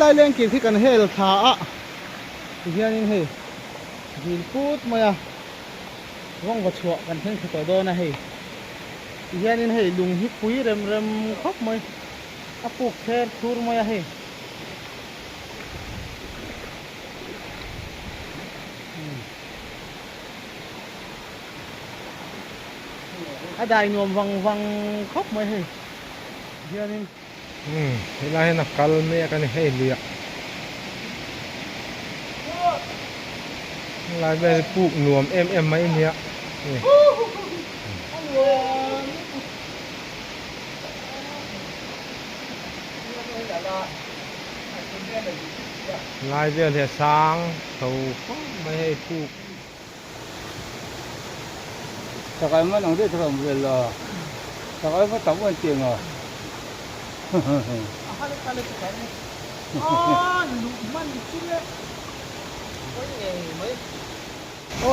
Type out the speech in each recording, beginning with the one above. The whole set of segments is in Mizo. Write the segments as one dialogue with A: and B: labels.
A: Helai lengkir khi kan hel thla a tihianin hei dil put mai a rawng va chhuah kan thleng thla tawh dawn a hei tihianin hei lung hi pui rem rem khawp mai a puk ther thur mai a hei. A dai nuam vang vang khawp mai hei hianin.
B: Umm helai hian a kal mek a ni hei luiah helai vel hi puk nuam em em mai a nia hei. Lai vel hi a sang chho fawk mai hei puk.
C: Chakai man ang deuh thawm vel la chakai va tam an ti ang a.
A: Aw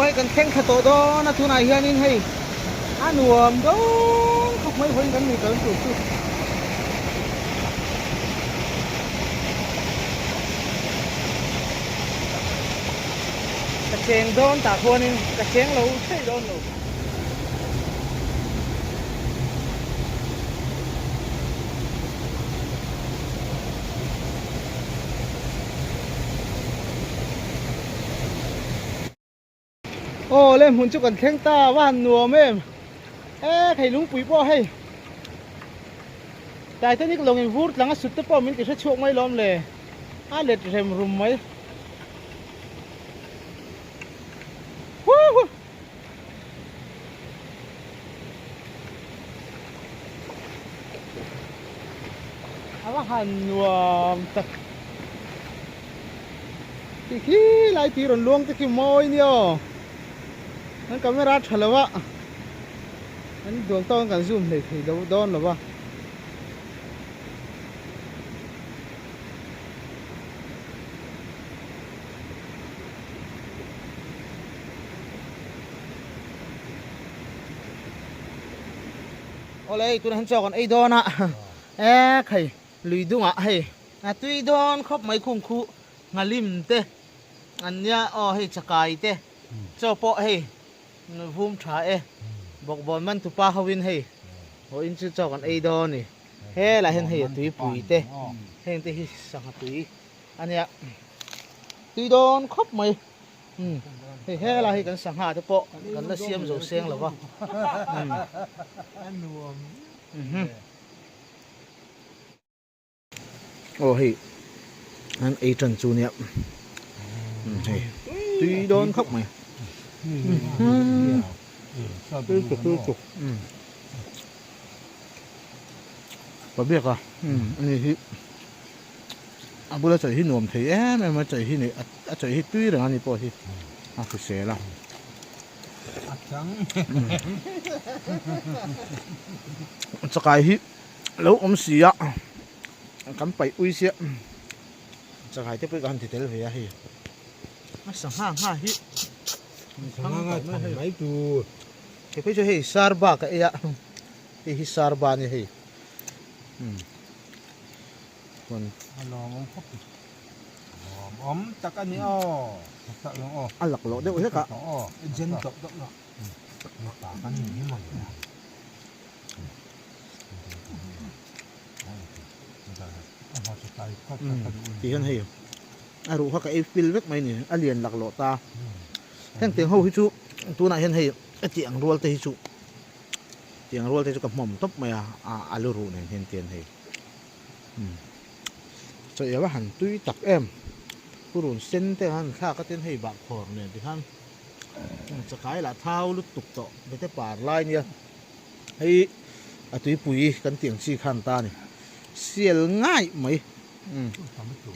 A: hei kan thleng thla tawh dawn a tunah hianin hei a nuam dawn khawp mai vawiin kan lui kal tur chu. Ka cheng dawn tah khuanin ka cheng lo thei dawn lo. Aw le hmun chu kan thleng ta va han nuam em e thei lungpui pawh hei Titanic lawng in vur tlang a sut te pawh min ti hre chhuak mai lawm le a let rem rum mai Woohoo A va han nuam tak Ti khi lai tui rawn luang te khi mawi nia aw An camera tha lo a An duang tawk in kan zoom hlei thei lo dawn lo va. Awle hei tunah hian chaw kan ei dawn a e khai lui dungah hei a tui dawn khawp mai khung khu nghalim te an nia aw hei chakai te chaw pawh hei vum tha e bawkbawn man tupa ho in hei haw in chu chaw kan ei dawn a ni helaiah hian hei a tuipui te heng te hi sangha tui a nia tui dawn khawp mai. Umm hei helai hi kan sangha te pawh kan la siam zo seng lo va umm aw hei an ei tan chu nia umm hei tui dawn khawp mai umm tui tuk tui tuk umm pabiak a umm ani hi. A bula chawi hi nuam thei em em a chawi hi nei a chawi hi tui reng a ni pawh hi a hrisel a. Chakai hi lo awm si a kan paih ui sia chakai te pawh hi ka han ti tel ve a hei a sangha ngha hi
B: sangha ngha than mai tur
A: hei phei chu hei sarba ka ei a hei hi sarba a ni hei. Chuan
B: a lawmawm khawp mai. Lawmawm tak a ni aw.
A: A lak loh deuh hlek a.
B: Jen tawp deuh lo. Mipa kan ni hi maw le.
A: Ti hian hei a ruh kha ka ei fil vek mai ni a lian lak loh ta. Heng teng ho hi chu tunah hian hei a tih ang rual te hi chu Tiang rual te chu ka hmawm tawp mai a, a lu ruh nen hian tian hei. Umm chaw eva han tui tak em. Purun sen te han thlak a tin hei bahkhawr nen ti khan chakai lah thau lutuk tawh bete par lai nia. Hei a tuipui kan tiang chi khan ta ni. Sial ngai mai. Umm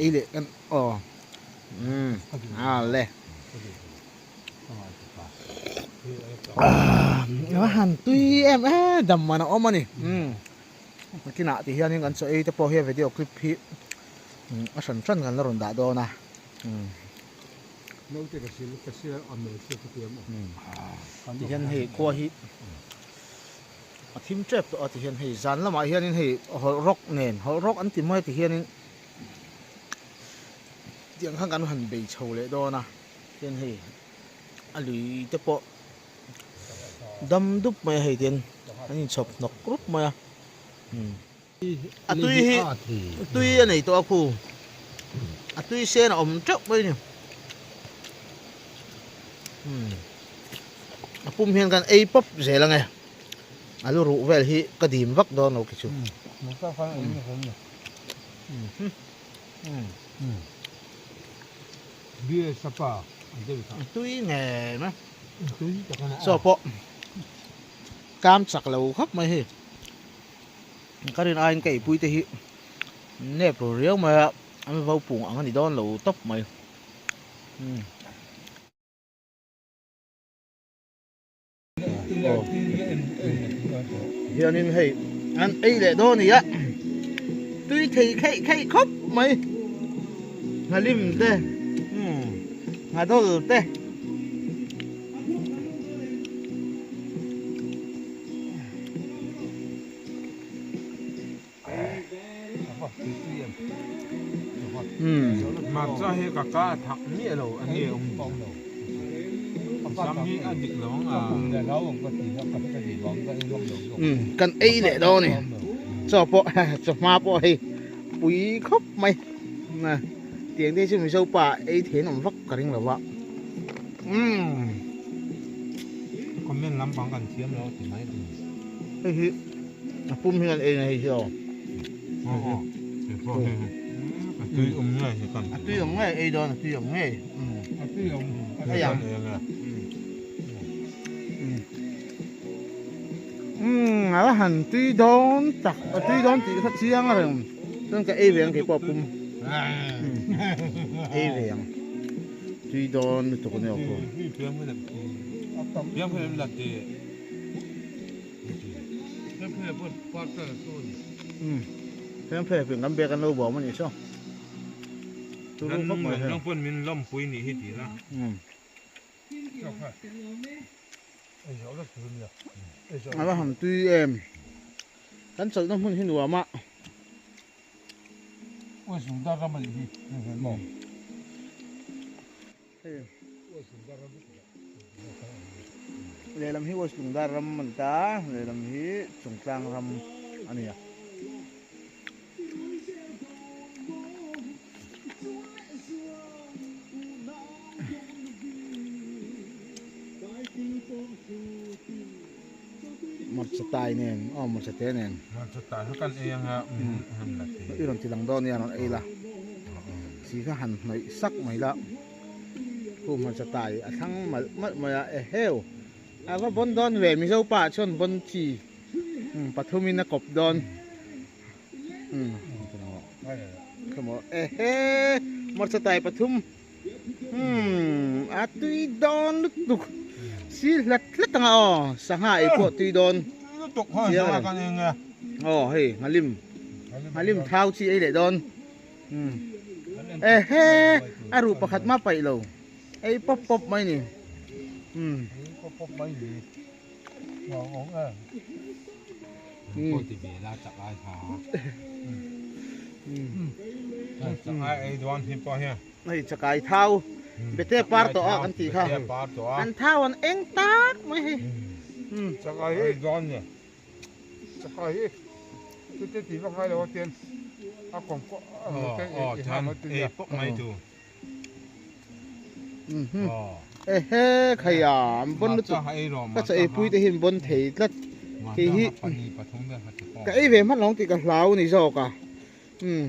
A: ei leh kan aw umm a le. A han tui em em dam man a awm a ni nakinah ti hianin kan chaw ei te pawh hi video clip hi a hran hran kan la rawn dah dawn a ti hian hei khua hi a thim tep tawh a ti hian hei zan lamah hianin hei hawlh rawk nen hawlh rawk an ti mai ti hianin. Tiang khan kan han bei chho leh dawn a, tin hei a lui te pawh dam dup mai a hei tin an inchhawp hnawk rup mai a umm a tui hi tui a nei tawh a khu a tui sen a awm teuh mai a ni umm a pum hian kan ei pawp zel ang e a lu ruh vel hi ka dim vak dawn lo khi chu. Tui ngei mai chaw pawh kam chak lo khawp mai hei ka rin aiin ka eipui te hi nep ru riau mai a an vo pung ang a ni dawn lo tawp mai. Hianin hei an ei leh dawn a ni a tui thei kheih kheih khawp mai nghalim te nghadawl te.
B: Hmarcha hi ka ka a thak miah lo a nge awm Sam hi a dik lo ang a.
A: Kan ei leh dawn a ni chaw pawh chawhma pawh hei pui khawp mai tiang te chu Mizo pa ei thei an awm vak ka ring lo va.
B: Comment lampang kan thiam lo ti mai lo.
A: Hei hi a pum hian ei na hei hi aw.
B: A tui awm ngei hi kan.
A: A tui awm ngei ei dawn a tui awm ngei.
C: A tui awm.
A: Hei ang. A la han tui dawn tak a tui dawn tih kha chiang a reng. Chuan ka ei ve ang kei pawh a pum. Ei ve ang. Tui dawn lutuk a ni aw khaw. Fiamthu pin kan bag an lo bawm a nih chu.
B: Turu khawp mai hei. Nang pawn min lawmpui nih hi ti la.
A: A va han tui em. Kan chawlhna hmun hi nuam a. Lehlam hi West Lungdar ram a ni ta, lehlam hi Chungtlang ram a ni a. Hmarcha tai nen aw hmarcha te nen.
B: Hmarcha tai kha kan ei anga min han la thei.
A: I rawn ti lang dawn nia rawn ei la. Si kha han hnawih sak mai la. Khu hmarcha tai a thlang malh malh mai a eheu. A va bawn dawn ve Mizo pa ah chuan bawn chi pathum in a kawp dawn. Ehe hmarcha tai pathum. Umm a tui dawn lutuk si hlat hlat anga aw sangha ei pawh tui dawn chiang a ni aw hei nghalim nghalim thau chi ei leh dawn umm ehe a ruh pakhat mah paih lo ei pawp pawp mai ni umm. Hei chakai thau bete par tawh a kan tih kha an thau an eng tak mai hei.
C: Chakai hi chakai hi chute tih vak ngai lo a tian a kawm pawh
A: Ehe khaia an bawn lutuk ka chaw eipui te hi an bawn thei tlat kei hi ka ei ve hman lo tih ka hlau ni zawk a umm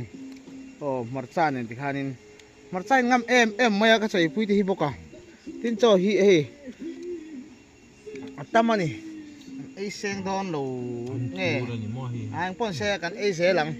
A: aw hmarcha nen tikhanin hmarcha in ngam em em mai a ka chaw eipui te hi bawk a tin chaw hi hei a tam a ni an ei seng dawn lo nge a engpawh se kan ei zel ang.